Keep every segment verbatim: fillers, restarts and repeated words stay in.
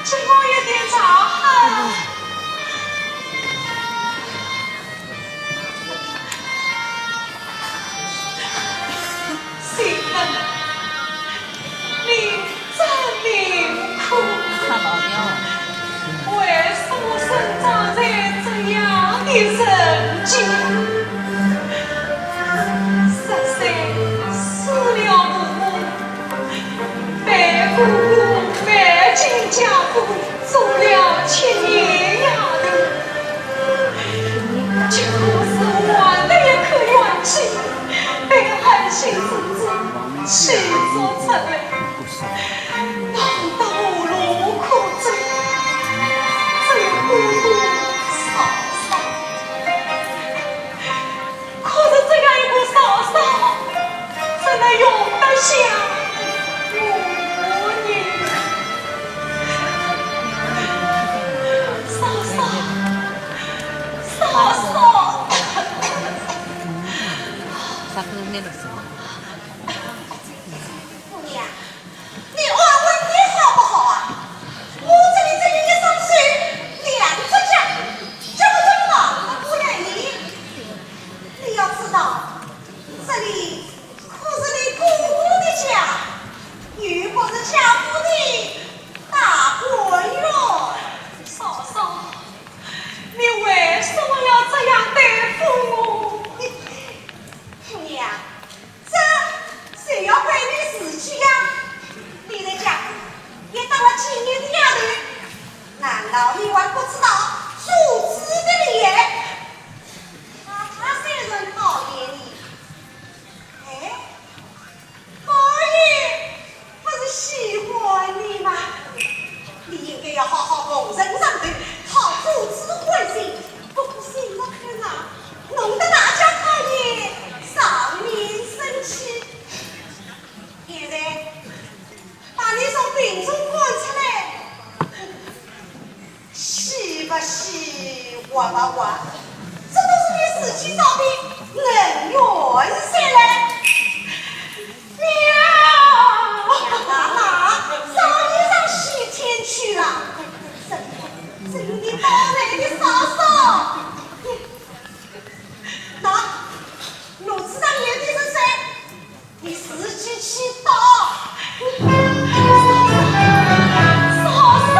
给我一点茶喝。新人，你真命苦。为什么生长在这样的人家？十岁死了父母， 被哥哥卖进家府，做了七年丫头。结果是换得一口冤气，被韩信父子气捉出来，弄得无路可走，只有孤独少少。 可是这样一个嫂嫂，怎能容得下我呢？嫂嫂，嫂嫂。姑娘， 你安慰你好不好啊？我这里只有一双手，两只脚，叫我怎么忙得过来呢？你要知道，这里可是你哥哥的家，又不是贾府的大观园。嫂嫂，你为什么要这样对付我？姑娘， 这就要怪你自己呀！你在家也当了几年的丫头，难道你还不知道做子的厉害？他虽然讨厌你，哎，倒也 不是喜欢你吗？你应该要好好奉承上头，讨主子欢心，不可信了看啊，弄得大家讨厌，上面生气。现在把你从病中赶出来， 喜不喜，活不活，这都是你自己找的恩怨噻嘞。娘！啊，早已上西天去了，真的，真的倒霉的嫂嫂。那，奴才当年的是谁？ 你自己去找。嫂嫂，嫂嫂。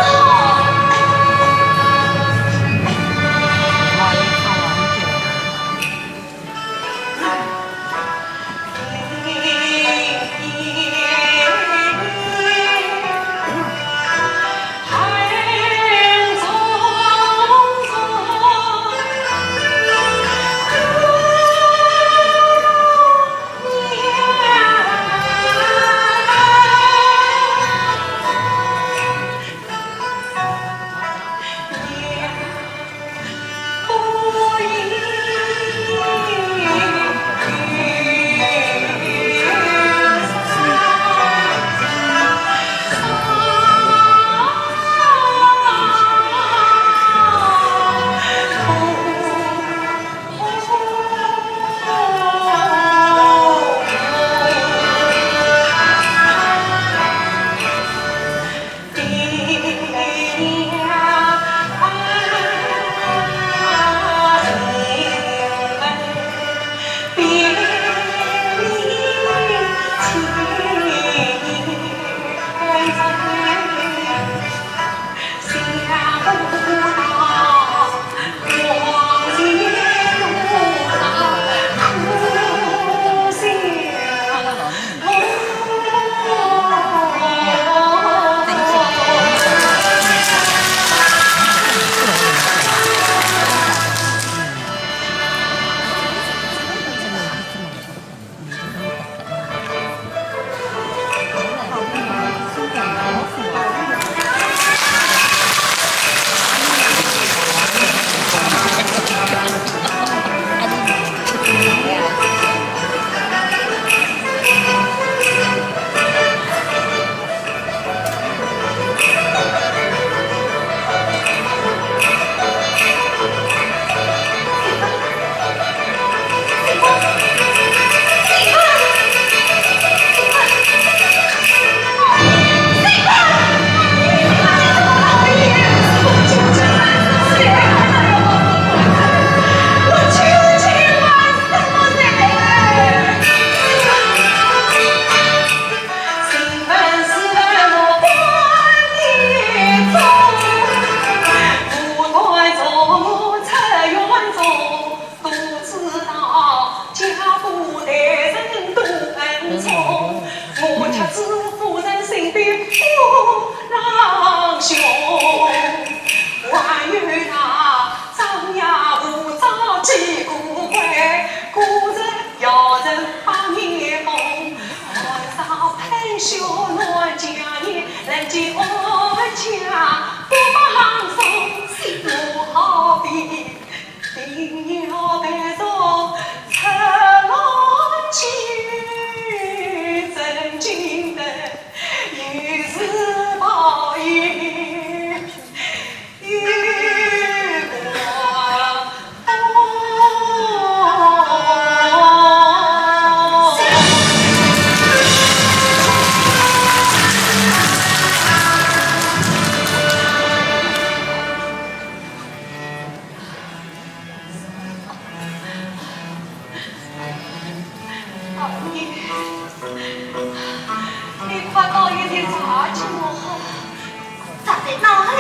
在哪里？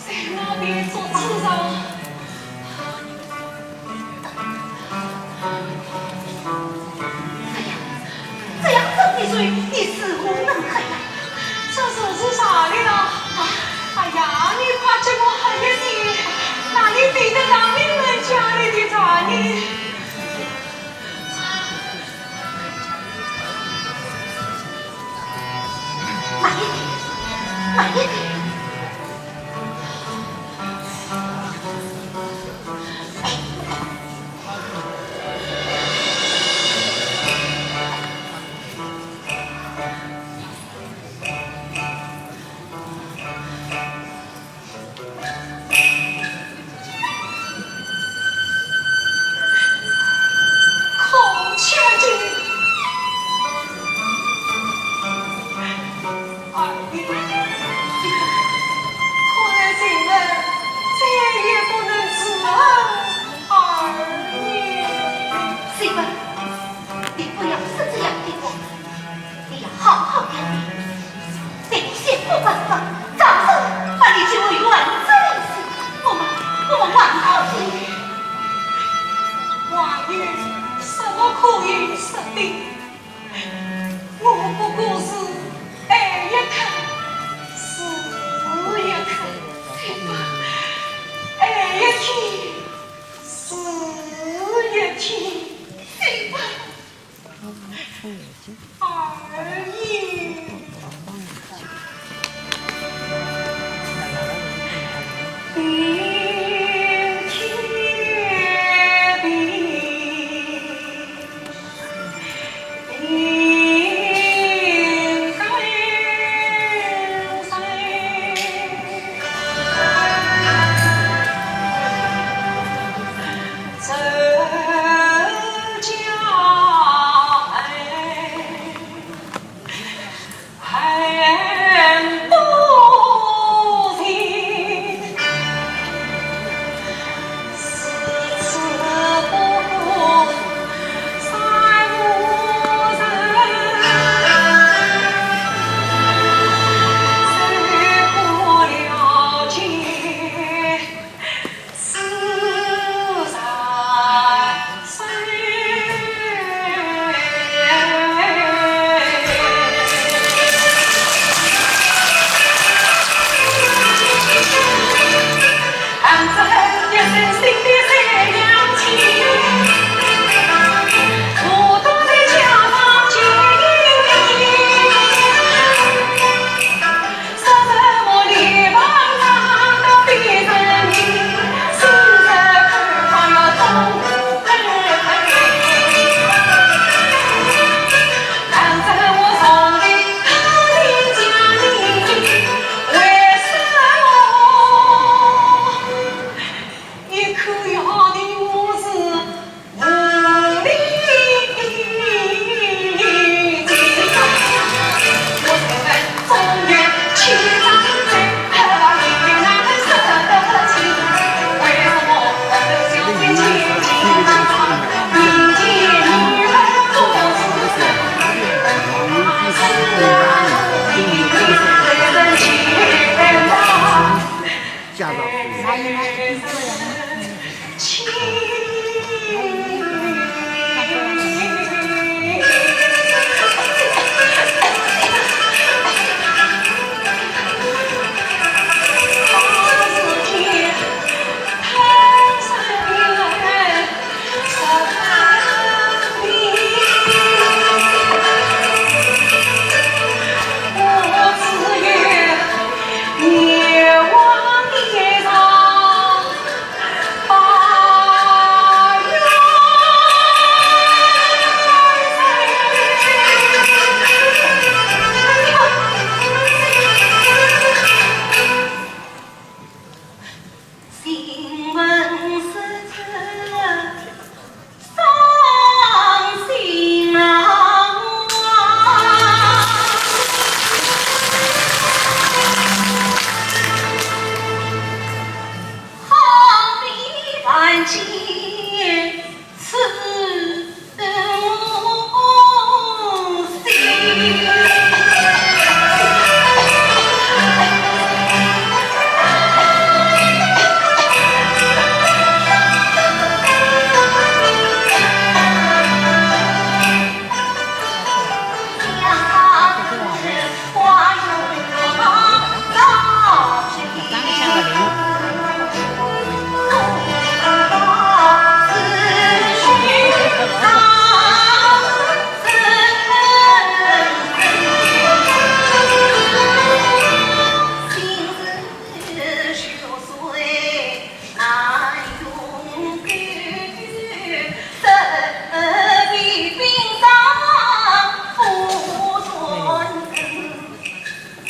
在那边桌子上。哎呀，这样深的水，你如何能看呀？这水是啥的呢？哎呀，你快给我喝一些，哪里比得上你们家里的茶呢？ 慢一点，慢一点。空气儿进。二爷，看来人们再也不能自然而然。媳妇，你不要说这样的话。 你要好好表现，等你先不管管，早日把你救回原职为止，我们，我们还好些。话语什么可以说的？我不过是爱一刻，是一刻，爱一天，是一天。 二爷。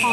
你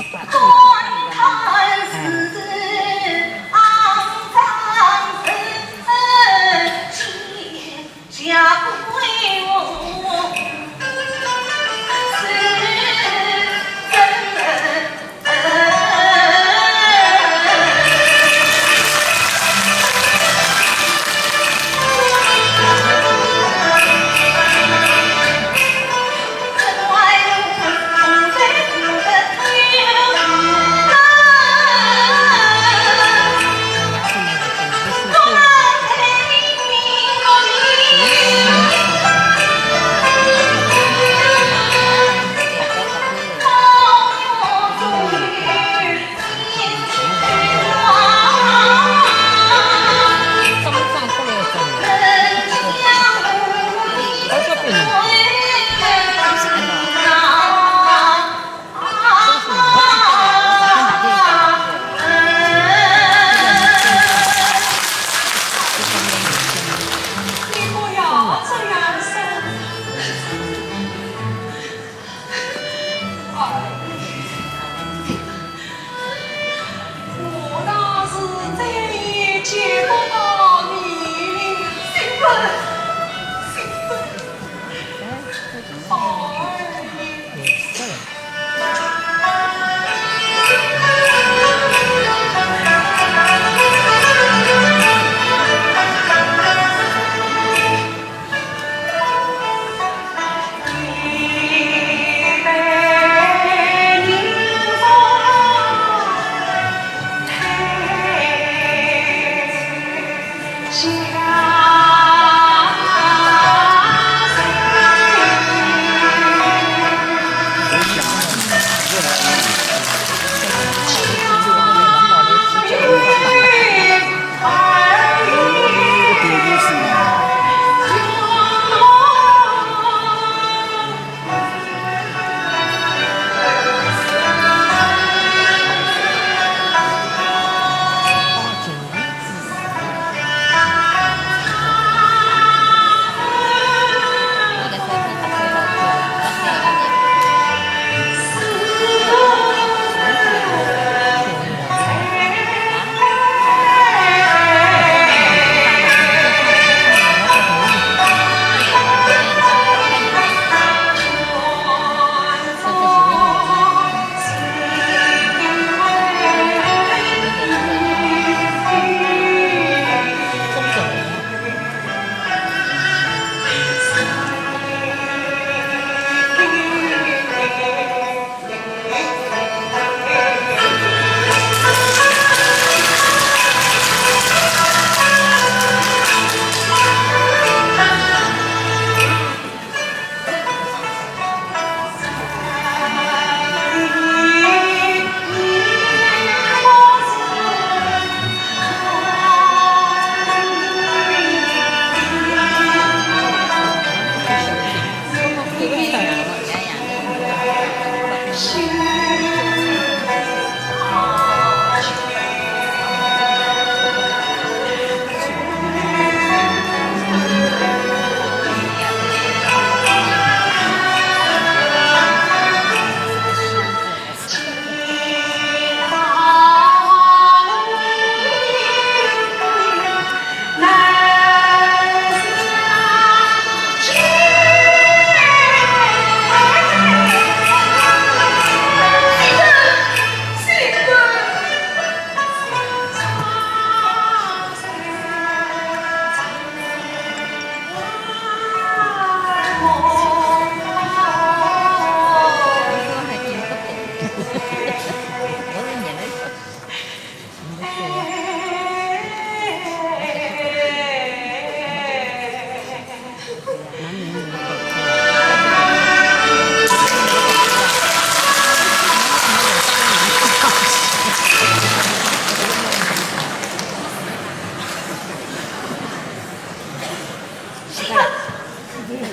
不要这样说。哎，我那是再也见不到你了。新妇，新妇。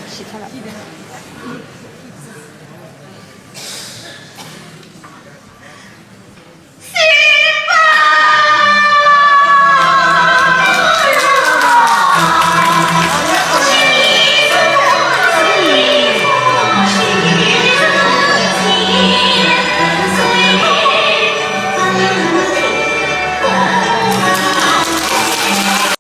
洗脱了，洗脱了。